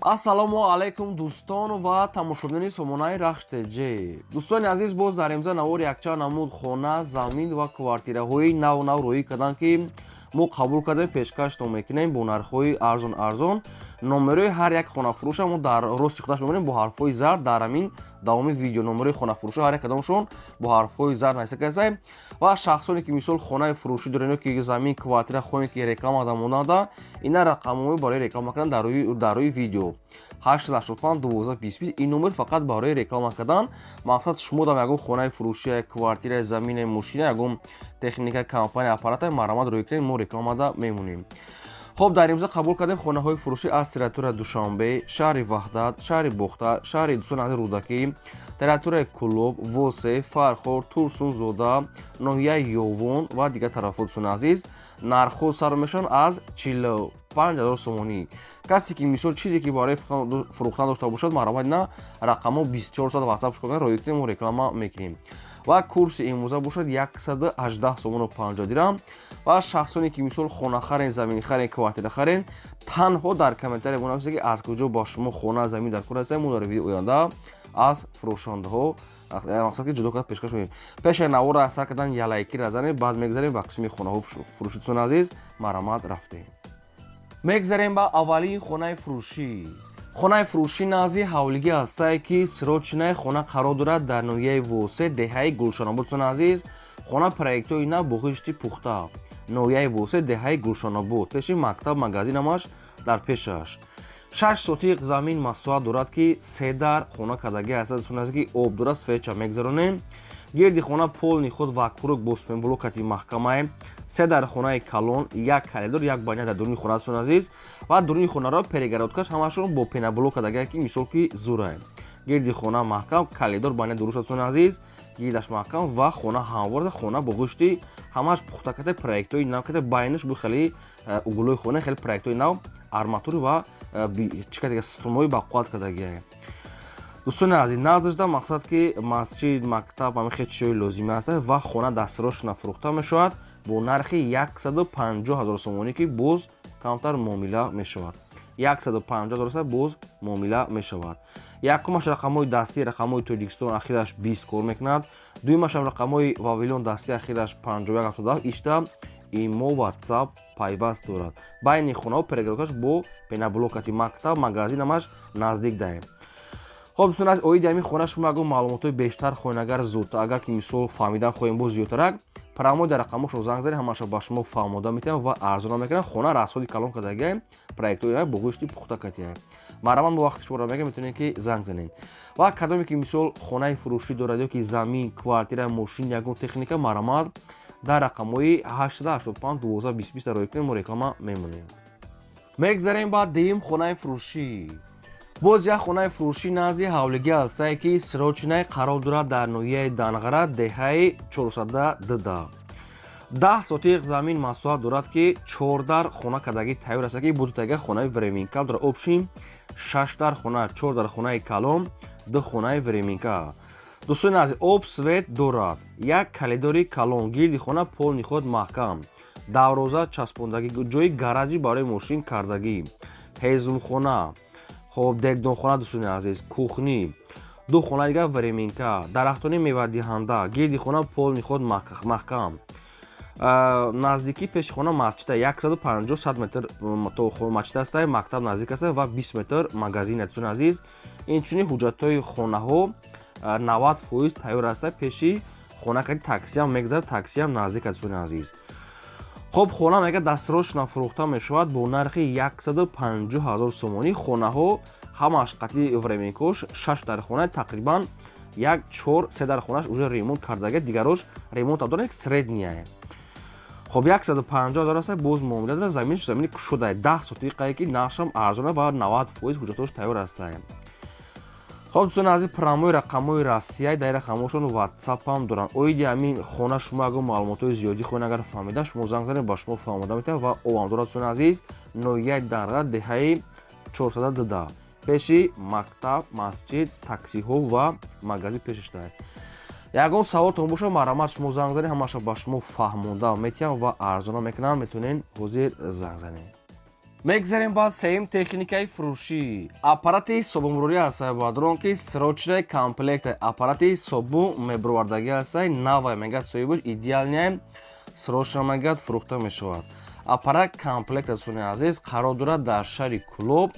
Ассалому алайкум, дӯстон ва тамошобинони сомонаи Рахш ТЖ. Дӯстони азиз, боз дар имза навори якчанд намуд хона, замин ва квартираҳои нав нав роҳӣ карданд, ки мо қабул кардем, пешкаштон мекунем бо нархҳои арзон арзон. Номерои ҳар як хонафурӯша мо дар рости худаш мебинем бо ҳарфҳои зард. Дар ҳамин давоми видео номерои хонафурӯша ҳар як кадомшон бо ҳарфҳои зард нависта кардастаем. Ва шахсоне, ки мисол хонаи фурӯшӣ дорен ё ки замин, квартира хоҳем, ки реклама да монанда, ина рақамҳои барои реклама кардан дар рӯи видео: 885 12 20. Ин номер фақат барои реклама кардан. Мақсад, шумо дам ягон хонаи фурӯшия, квартира, замина, мошина, ягон техника, компания, аппарата, марҳамат, рӯй кунед, мо рекламада мемонем. Хоб, дар имза қабул кардем хонаҳои фурӯшӣ аз территория Душанбе, шаҳри Ваҳдат, шаҳри Бохтар, шаҳри, дӯстони азиз, Рӯдакӣ, территорияи Кӯлоб, Восе, Фархор, Турсунзода, ноҳияи Ёвон ва дигар тарафҳо. Дӯстони азиз, нархҳо сар мешаванд аз 45 000 сомонӣ. Касе ки мисол чизе ки барои фурӯхтан дошта бошад, марҳамат, на рақамҳо 24 соат ватсап шуд, роҳӣ кунем, мо реклама мекунем. Ва курси имрӯза бошад 118 сомону 50 дирам. Ва шахсоне ки мисол хона харен, замин харен, квартира харен, танҳо дар комментария бонависед, ки аз куҷо ба шумо хона, замин дар кор ҳастем. Мо дар видео оянда аз фурӯшандаҳо, мақсад ки ҷудо карда, пешкаш мекунем. Пеши навора сар кардан я лайкира занем, баъд мегзарем ба қисми хонаҳо фурӯши. Дӯстони азиз, марҳамат, рафтем. Мегзарем ба аввалин хонаи фурӯшӣ. Хонаи фурӯшӣ назди ҳавлигӣ ҳастае, ки срочный хона қарор дорад дар ноҳияи Восе, деҳаи Гулшанобод. Дӯстони азиз, хона проектҳои нав бо ғишти пухта, ноҳияи Восе, деҳаи Гулшанобод, пеши мактаб, магазинамаш дар пешаш. 6 сотиқ замин масоҳат дорад, ки се дар хона кардагӣ ҳастад. Дӯстони азиз, ки об дорад, свеча мегзаронем. Гирди хона полный худ вокруг бо пеноблокати маҳкамае. Се дар хонаи калон, як коридор, як баня дар дуруни хона. Дӯстони азиз, ва дуруни хонаро перегородкаш ҳамашон бо пеноблок кардагия, ки мисол ки зурае. Гирди хона маҳкам, коридор, баня дуруст. Дӯстони азиз, гирдаш маҳкам ва хона ҳамвор, хона бо гӯшти ҳамаш пухта карда, проектҳои нав карда. Байнаш бу хеле углои хона хеле проектҳои нав, арматури ва чӣ кардага, сутунҳои бақувват кардагия. Дӯстони азиз, наздашда, мақсад ки масҷид, мактаб, ҳамин хел чизҳои лозимӣ аст. Ва хона дастрош фурӯхта мешавад бо нархи 150 ҳазор сомонӣ, ки боз камтар муомила мешавад. 150 ҳазор, боз муомила мешавад. Якумаш рақамҳои дастии, рақамҳои Тоҷикистон, ахираш 20 кор мекунад. Дуюмашам рақамҳои Вавилон, дастии, ахираш 51 77. Ишта имо, ватсап пайваст дорад. Байни хонаҳо перегородкаш бо пеноблокати, мактаб, магазин ҳамаш наздик даем. Хоб, дӯстон, аз оиди ҳамин хона шумо ягон маълумотҳои бештар хоҳед, агар зудта, агар ки мисол фаҳмидан хоҳем боз зиёдтарак, прямой дар рақамҳошон занг занед, ҳамаша ба шумо фаҳмода метавонам ва арзона мекунам. Хона расходи калон кардагиам, проектҳои бо гӯшти пухта катия. Марҳамат, мо вақти шуморо мегӯям, метавонед ки занг занед. Ва кадоме ки мисол хонаи фурӯшӣ дорад ё ки замин, квартира, мошин, ягон техника, марҳамат, дар рақамҳои 885 12 20 дар роҳӣ кунед, мо реклама мемонем. Мегзарем ба дуюм хонаи фурӯшӣ. Боз як хонаи фурӯшӣ назди ҳавлигӣ ҳастае, ки срочный қарор дорад дар ноҳияи Данғара, деҳаи Чорсада Дда. 10 сотиқ замин масоҳат дорад, ки чордар хона кардагӣ тайёр аст, ки будутага хонаи временка дорад. Общий шаш дар хона, чор дар хонаи калон, ду хонаи временка. Дӯстони азиз, об, свет дорад, як коридори калон, гирди хона полный худ маҳкам, дарвоза часпондагӣ, ҷои гараҷи барои мошин кардагӣ, ҳезумхона, хоб, дегдонхона, дӯстони азиз, кухня, ду хона дигар временка, дарахтони мевадиҳанда, гирди хона полный худ маҳкам. Наздикӣ пеши хона масҷида, 150 100 метр то масҷид аста, мактаб наздик аста ва 20 метр магазин. Дӯстони азиз, инчунин ҳуҷҷатҳои хонаҳо 90% тайёр аста. Пеши хона кади таксиам мегзарад, таксиам наздик аст. Дӯстони азиз, хоб, хона мега дастрочно фурӯхта мешавад бо нархи 150 ҳазор сомонӣ. Хонаҳо ҳамаш қатъи временкош шаш дар хона, тақрибан як, чор, се дар хонаш уже ремонт кардага, дигарош ремонт дорад, як средняя. Хоб, 150 ҳазор аст, боз муомила дорад. Заминаш замини кушодае, 10 сотиқае, ки нархшам арзона ва 90% ҳуҷҷатҳош тайёр астае. Хоб, дӯстони азиз, прямой рақамҳои Россия, дар рақамҳошон ватсапам доранд. Оиди ҳамин хона шумо ягон маълумотҳои зиёдӣ хоҳед агар фаҳмида, шумо занг занед, ба шумо фаҳмода метавонад. Ва обам дорад. Дӯстони азиз, ноҳияи Данғара, деҳаи Чорсада Дда, пеши мактаб, масҷид, таксиҳо ва магазин пешашда. Ягон саволтон боша, марҳамат, шумо занг занед, ҳамаша ба шумо фаҳмонда метиҳам ва арзона мекунам. Метавонед ҳозир занг занед. Мегзарем ба сеюм техникаи фурӯшӣ. Аппарати собунбурорӣ ҳастай, бадрон, ки срочный комплект аппарати собун мебуровардагӣ ҳастай. Навай, мегӯяд соҳибаш, идеальный, срочно, мегӯяд, фурӯхта мешавад. Аппарат комплект, дӯстони азиз, қарор дорад дар шаҳри Кӯлоб.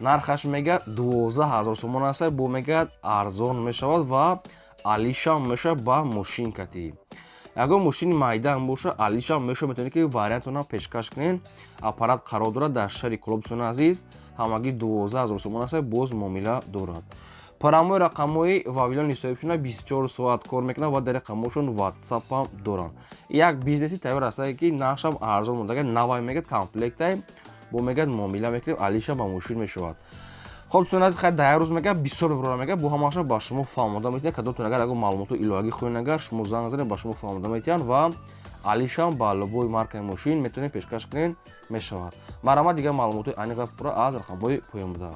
Нархаш, мегӯяд, 12 000 сомон ҳастай, бо, мегӯяд, арзон мешавад ва алишам мешавад ба мошинкатӣ. Ягон мошини майдаам боша, алишам мешавад, метавонед, ки вариантона пешкаш кунед. Аппарат қарор дорад дар шаҳри Кӯлоб, дӯстони азиз, ҳамагӣ 12 000 сомон ҳастай, боз муомила дорад. Прямой рақамҳои вавилони соҳибшуна 24 соат кор мекунад ва дар рақамҳошон ватсапам доранд. Як бизнеси тайёр ҳастае, ки нархшам арзон мондага, навай, мегӯяд, комплектай, бо, мегӯяд, муомила мекунем, алишам ба мошин мешавад. Хоб, дӯстони азиз, хайр, дар як рӯз, мегӯяд, бисёр мебурора, мегӯяд, бо ҳамаша ба шумо фаҳмода метиҳанд. Кадомтон агар ягон маълумоту иловагӣ хоҳед, агар шумо занг занед, ба шумо фаҳмода метиҳанд ва алишам ба любой маркаи мошин метавонед пешкаш кунед, мешавад. Марҳамат, дигар маълумотҳои аниқ ва пурра аз рақамҳои поён буда.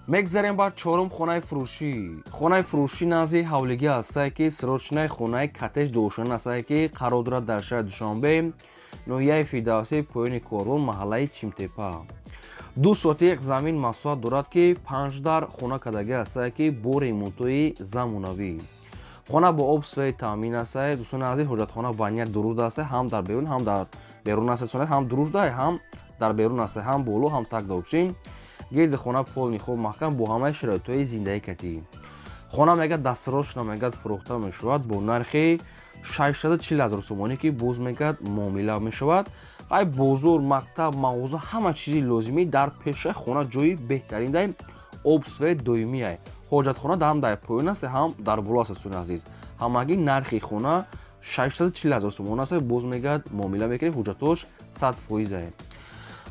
Мегзарем ба чорум хонаи фурӯшӣ. Хонаи фурӯшӣ назди ҳавлигӣ ҳастае, ки срочный хонаи коттедж дуошона ҳастае, ки қарор дорад дар шаҳри Душанбе, ноҳияи Фирдавсӣ, поёни Корвон, маҳаллаи Чимтепа. 2 сотиқ замин масоҳат дорад, ки панҷ дар хона кардагӣ ҳастае, ки бо ремонтҳои замонавӣ. Хона бо об, свет таъмин ҳастае, дӯстони азиз. Ҳоҷатхона, баня дуруд ҳастае, ҳам дар берун, ҳам дар берун аст, ҳам дурушдай, ҳам дар берун ҳастае, ҳам боло, ҳам так дообшим. Гирди хона полный, хуб, маҳкам, бо ҳамаи шароитҳои зиндагӣ катӣ. Хона, мегӯяд, дастсрочно, мегӯяд, фурӯхта мешавад бо нархи 640 ҳазор сомонӣ, ки боз, мегӯяд, муомила мешавад. Ай бозор, мактаб, мағоза, ҳама чизи лозимӣ дар пешаи хона, ҷои беҳтарин дай, об, свет доимиай. Ҳоҷатхона ҳам дар поён аст, ҳам дар боло аст, дӯстони азиз. Ҳамагӣ нархи хона 640 ҳазор сомон аст, боз, мегӯяд, муомила мекунем, ҳуҷҷатош 100%-ае.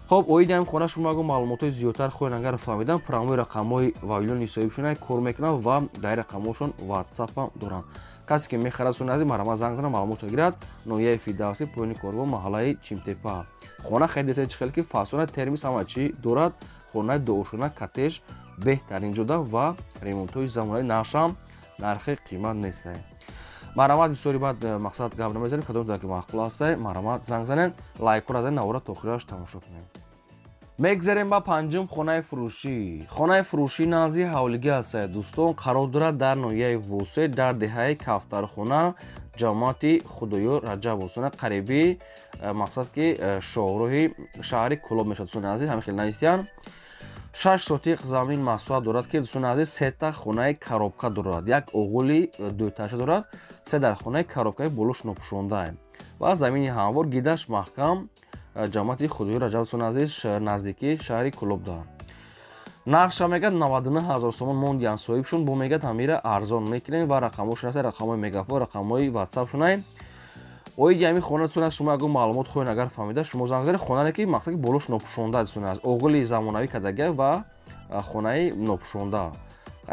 Хоб, оиди ҳами хона шумо ягон маълумотҳои зиёдтар хоҳед агар фаҳмидан, прямой рақамҳои вавилони соҳибшуна кор мекунанд ва дар рақамҳошон ватсапам доранд. Касе ки мехарад, дӯстони азиз, марҳамат, занг занад, маълумотшо гирад. Ноҳияи Фирдавсӣ, поёни Корвон, маҳаллаи Чимтепа. Хона хеле чӣ хеле ки фасона, термис, ҳама чӣ дорад. Хонаи дуошона коттедж беҳтарин ҷода ва ремонтҳои замонави, нархшам нархи қимат нестае. Марҳамат, бисёри баъд мақсад гап намезанем. Кадом ки маъқул ҳастае, марҳамат, занг занед, лайкҳоро занед, навора то охираш тамошо кунед. Мегзарем ба панҷум хонаи фурӯшӣ. Хонаи фурӯшӣ назди ҳавлигӣ ҳастае, дӯстон, қарор дорад дар ноҳияи Восе, дар деҳаи Кафтархона, ҷамоати Худоёр Раҷабов, қариби мақсад ки шоҳроҳи шаҳри Кӯлоб мешавад, дӯстони азиз, ҳамин хел нависиянд. 6 сотиқ замин масоҳат дорад, ки, дӯстони азиз, сета хонаи коробка дорад, як оғули дуэтажа дорад, се дар хонаи коробкаи болош нопӯшондаа ва замини ҳамвор, гидаш маҳкам. Ҷамоати Худоёр Раҷаб, дӯстони азиз, наздикии шаҳри Кӯлоб дорад. Нархша, мегӯяд, 99 ҳазор сомон мондиян соҳибшон, бо, мегӯяд, ҳамира арзон мекунем ва рақамҳошон аст, рақамҳои мегафон, рақамҳои ватсапшонай. Оиди ҳамин хона, дӯстони азиз, шумо ягон маълумот хоҳед агар фаҳмида, шумо занг занед. Хонае ки мақсад ки болош нопӯшонда, дӯстони азиз, оғили замонавӣ кардагия ва хонаи нопӯшонда.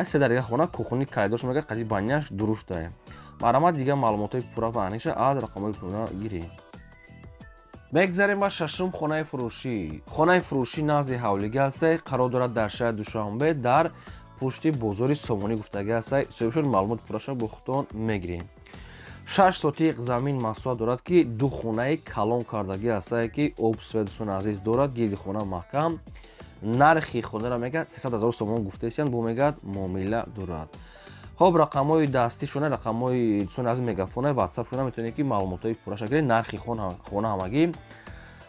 Се дар дига хона, кухни, коридорш, мегӯяд, қади баняш дуруштае. Марҳамат, дигар маълумотҳои пурра ва аниқша аз рақамҳои пурра гиред. Мегзарем ба шашум хонаи фурӯшӣ. Хонаи фурӯшӣ назди ҳавлигӣ ҳастае, қарор дорад дар шаҳри Душанбе, дар пушти бозори Сомонӣ гуфтагӣ ҳастае. Соҳибшон маълумоти пурраша бо худтон мегирем. 6 сотиқ замин масоҳат дорад, ки ду хонаи калон кардагӣ ҳастае, ки об, свет, дӯстони азиз, дорад, гирди хона маҳкам. Нархи хонаро, мегӯяд, 300 ҳазор сомон гуфтаистиянд, бо, мегӯяд, муомила дорад. Хоб, рақамҳои дастишона, рақамҳои, дӯстони азиз, мегафона, ватсапшона, метавонед, ки маълумотҳои пурраша гиред. Нархи хона ҳамагӣ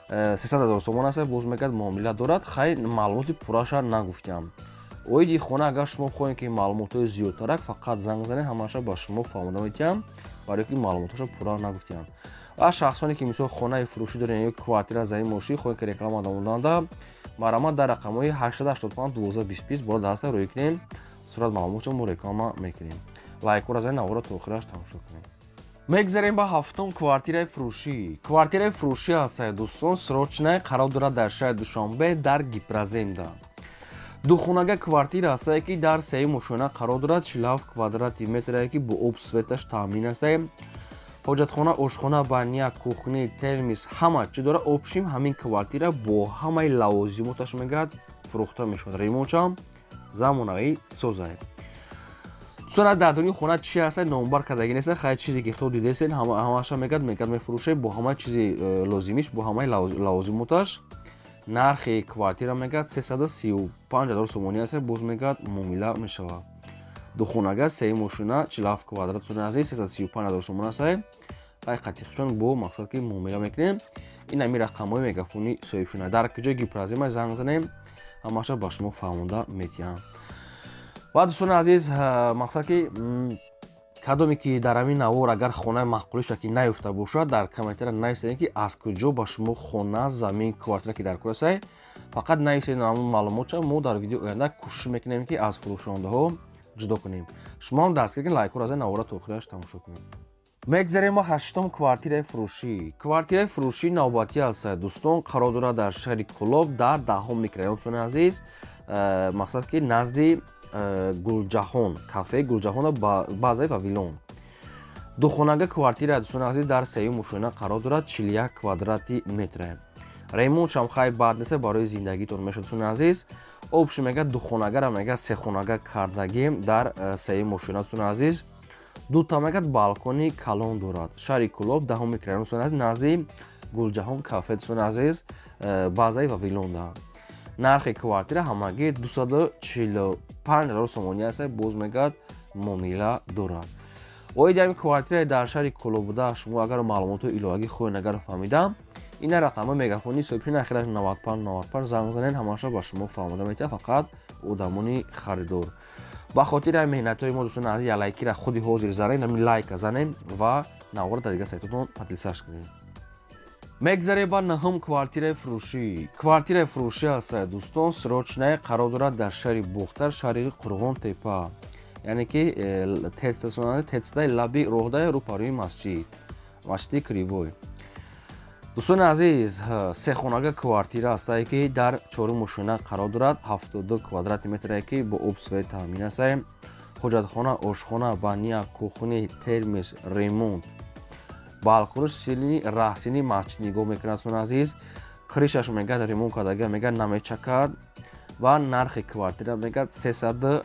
300 ҳазор сомон аст, боз, мегӯяд, муомила дорад. Хайр, маълумоти пурраша нагуфтиям. Оиди хона агар шумо хоҳед, ки маълумотҳои зиёдтарак, фақат занг занед, ҳамаша ба шумо фаҳмода метиҳам, барое ки маълумотҳоша пурра нагуфтиям. Ва шахсоне ки, мисол, хонаи фурӯшӣ доред ё квартира, замин, мошин хоҳед, ки реклама намуданда, марҳамат, дар рақамҳои 885 12 20 боло даста рӯй кунем, сурат маълумотшо мо реклама мекунем. Лайкҳоро занед, навора то охираш тамошо кунем. Мегзарем ба ҳафтум квартираи фурӯшӣ. Квартираи фурӯшӣ ҳастае, дӯстон, срочная, қарор дорад дар шаҳри Душанбе, дар Гипроземда. Духонага квартира ҳастае, ки дар сеюм ошёна қарор дорад, 47 квадрати метрае, ки бо об, светаш таъмин ҳастае. Ҳоҷатхона, ошхона, баня, кухни, термис, ҳама чӣ дорад. Общим ҳамин квартира бо ҳамаи лавозимоташ, мегӯяд, фурӯхта мешавад, ремонтшам замонавӣ созае. Дӯстон, дар дуни хона чи ҳаста, номбар кардагӣ неста. Хайр, чизе ки худо дидесен, ҳамаша, мегӯяд, мефурӯшед бо ҳамаи чизи лозимиш, бо ҳамаи лавозимоташ. Нархи квартира мегӯяд 335 ҳазор сомонӣ аст, боз мегӯяд муомила мешавад. Духонага, сеюм ошёна, 47 квадрат, дӯстони азиз, 335 ҳазор сомон аст. Ай қатиқчон бо мақсад ки муомила мекунем. Ин ами рақамҳои мегафони соҳибшуна. Дар куҷои гипрозема занг занем, ҳамаша ба шумо фаҳмонда метиҳам. Ва дӯстони азиз, мақсад ки кадоме ки дар ҳамин навор агар хонаи маъқулиша ки наёфта бошад, дар комментария нависед, ки аз куҷо ба шумо хона, замин, квартира ки дар кор астае, фақат нависед ҳамон маълумотша. Мо дар видеои оянда кӯшиш мекунем, ки аз фурӯшондаҳо ҷудо кунем. Шумо ҳам дастгир кунед, лайкҳоро аз навора то охираш тамошо кунед. Мегзарем ба ҳаштум квартираи фурӯшӣ. Квартираи фурӯшӣ навбатӣ аст, дӯстон, қарор дорад дар шаҳри Кӯлоб, дар 10-ум микрорайон, дӯстони азиз, мақсад ки назди Гулҷаҳон, кафеи Гулҷаҳона, базаи Вавилон. Духонага квартира, дӯстони азиз, дар сеюм ошёна қарор дорад, 41 квадрати метре. Ремонтшам хай бад нест, барои зиндагитон мешавад, дӯстони азиз. Общий мега духонагара мега сехонага кардагим дар сеюм ошёна, дӯстони азиз. Дута мегад балкони калон дорад. Шаҳри Кӯлоб, 10-ум микрорайон, дӯстони азиз, назди Гулҷаҳон кафе, дӯстони азиз, базаи Вавилонда. Нархи квартира ҳамагӣ 245 ҳазор сомонӣ аст, боз мегӯяд муомила дорад. Оиди ҳамин квартираи дар шаҳри Кӯлоб буда, шумо агар маълумотҳои иловагӣ хоҳед агар фаҳмидам, ина рақамҳои мегафони соҳибшуни, ахираш 95 95, занг занед, ҳамаша ба шумо фаҳмода метиҳад. Фақат одамони харидор. Ба хотири ҳамин меҳнатҳои мо, дӯстони азиз, як лайкира худи ҳозир занед, ҳамин лайка занем ва навора дар дигар сайтотон поделиться кунед. Мегзарем ба наҳум квартираи фурӯшӣ. Квартираи фурӯшӣ аст, дӯстон, срочная, қарор дорад дар шаҳри Бохтар, шаҳри Қурғон Тепа, яъне ки тецдаи лаби роҳдаи рӯпарӯи масҷид, масҷиди Кривой. Дӯстони азиз, сехонага квартира ҳастае, ки дар чорум ошёна қарор дорад, 72 квадрати метрае, ки бо об, свет таъмин астае. Ҳоҷатхона, ошхона, баня, кухни, термос, ремонт, балконаш сини раҳсини масҷид нигоҳ мекунад. Дӯстони азиз, крышаш мегӯяд ремонт кардага, мегӯяд намечакад. Ва нархи квартира мегӯяд 385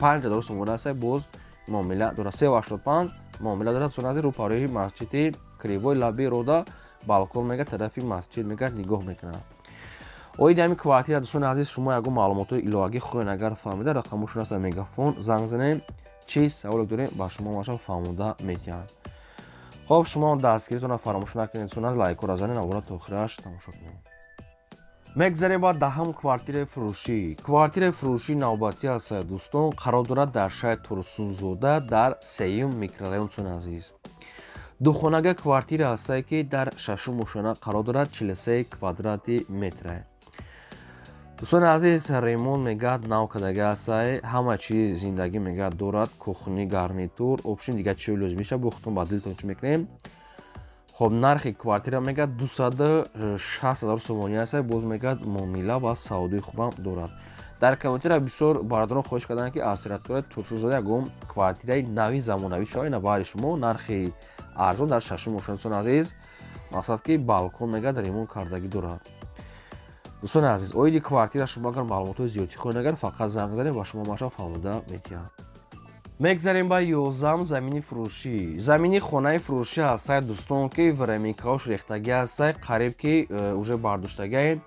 ҳазор сомона аст, боз муомила дорад. 385 муомила дорад, дӯстони азиз. Рӯпарӯи масҷиди Кривой, лаби рода, балкон мегӯяд тарафи масҷид мегӯяд нигоҳ мекунад. Оиди ҳамин квартира, дӯстони азиз, шумо ягон маълумотҳои иловагӣ хоҳед агар фаҳмида, рақамошон аст, мегафон занг занем, чӣ саволе дорем, ба шумо маша фаҳмода метиҳанд. Хоб, шумо дастгиритонро фаромӯш накунед, дӯстони азиз, лайкҳоро занед, навора то охираш тамошо кунед. Мегзарем ба 10-ум квартираи фурӯшӣ. Квартираи фурӯшӣ навбатӣ аст, дӯстон, қарор дорад дар шаҳри Турсунзода, дар сеюм микрорайон, дӯстони азиз. Духонага квартира ҳастае, ки дар шашум ошёна қарор дорад, 43 квадрати метре. Дӯстони азиз, ремонт мегӯяд нав кардага ҳастае, ҳама чизи зиндагӣ мегӯяд дорад, кухни, гарнитур, общин, дигар чиҳо лозим мешавад, бо худтон ба дилтон чӣ мекунем. Хоб, нархи квартира мегӯяд 260 ҳазор сомонӣ аст, боз мегӯяд муомила ва савдои хубам дорад. Дар комментария бисёр бародарон хоҳиш карданд, ки аз территорияи Турсунзода ягон квартираи нави замонавӣ шава. Ина баъди шумо нархи арзон дар шашум ошёна, дӯстони азиз, мақсад ки балкон мегӯяд ремонт кардагӣ дорад. Дӯстони азиз, оиди квартира шумо агар маълумотҳои зиёдтӣ хоҳед агар, фақат занг занед, ба шумо маша фаҳмода метиҳам. Мегзарем ба 11-ум замини фурӯшӣ. Замини хонаи фурӯшӣ ҳастае, дӯстон, ки временкаош рехтагӣ ҳастае, қариб ки уже бардоштагиае.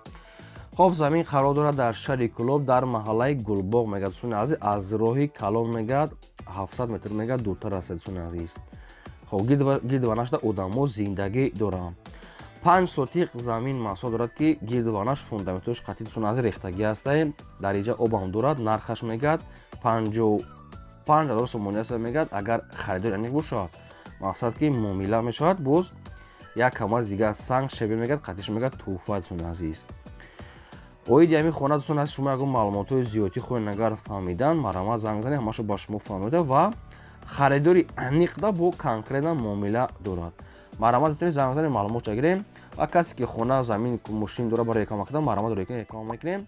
Хоб, замин қарор дорад дар шаҳри Кӯлоб, дар маҳаллаи Гулбоғ мегӯяд, дӯстони азиз, аз роҳи калон мегӯяд 700 метр мегӯяд дуртар аст, дӯстони азиз. Хоб, гирдва нашуда одамо зиндагӣ доранд. 5 сотиқ замин масоҳа дорад, ки гирдванаш фундаментош қатъи, дӯстони азиз, рехтагӣ ҳастае. Дар инҷа обам дорад. Нархаш мегӯяд 55 ҳазор сомонӣ аст, мегӯяд агар харидори аниқ бошад, мақсад ки муомила мешавад. Боз як камаз дигар санг, щебень мегӯяд қатиш мегӯяд тӯҳфа. Дӯстони азиз, оиди ҳамин хона, дӯстон азиз, шумо ягон маълумотҳои зиёдтӣ хоҳед агар фаҳмидан, марҳамат, занг занед, ҳамашо ба шумо фаҳмида. Ва харидори аниқда бо конкретно муомила дорад. Марҳамат, метавонед занг занед, маълумотша гирем. Ва касе ки хона, замин, мошин дорад барои реклама кардан, марҳамат, реклама мекунем.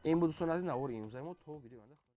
Ин буд, дӯстони азиз, навори имрӯзаи мо. То видео.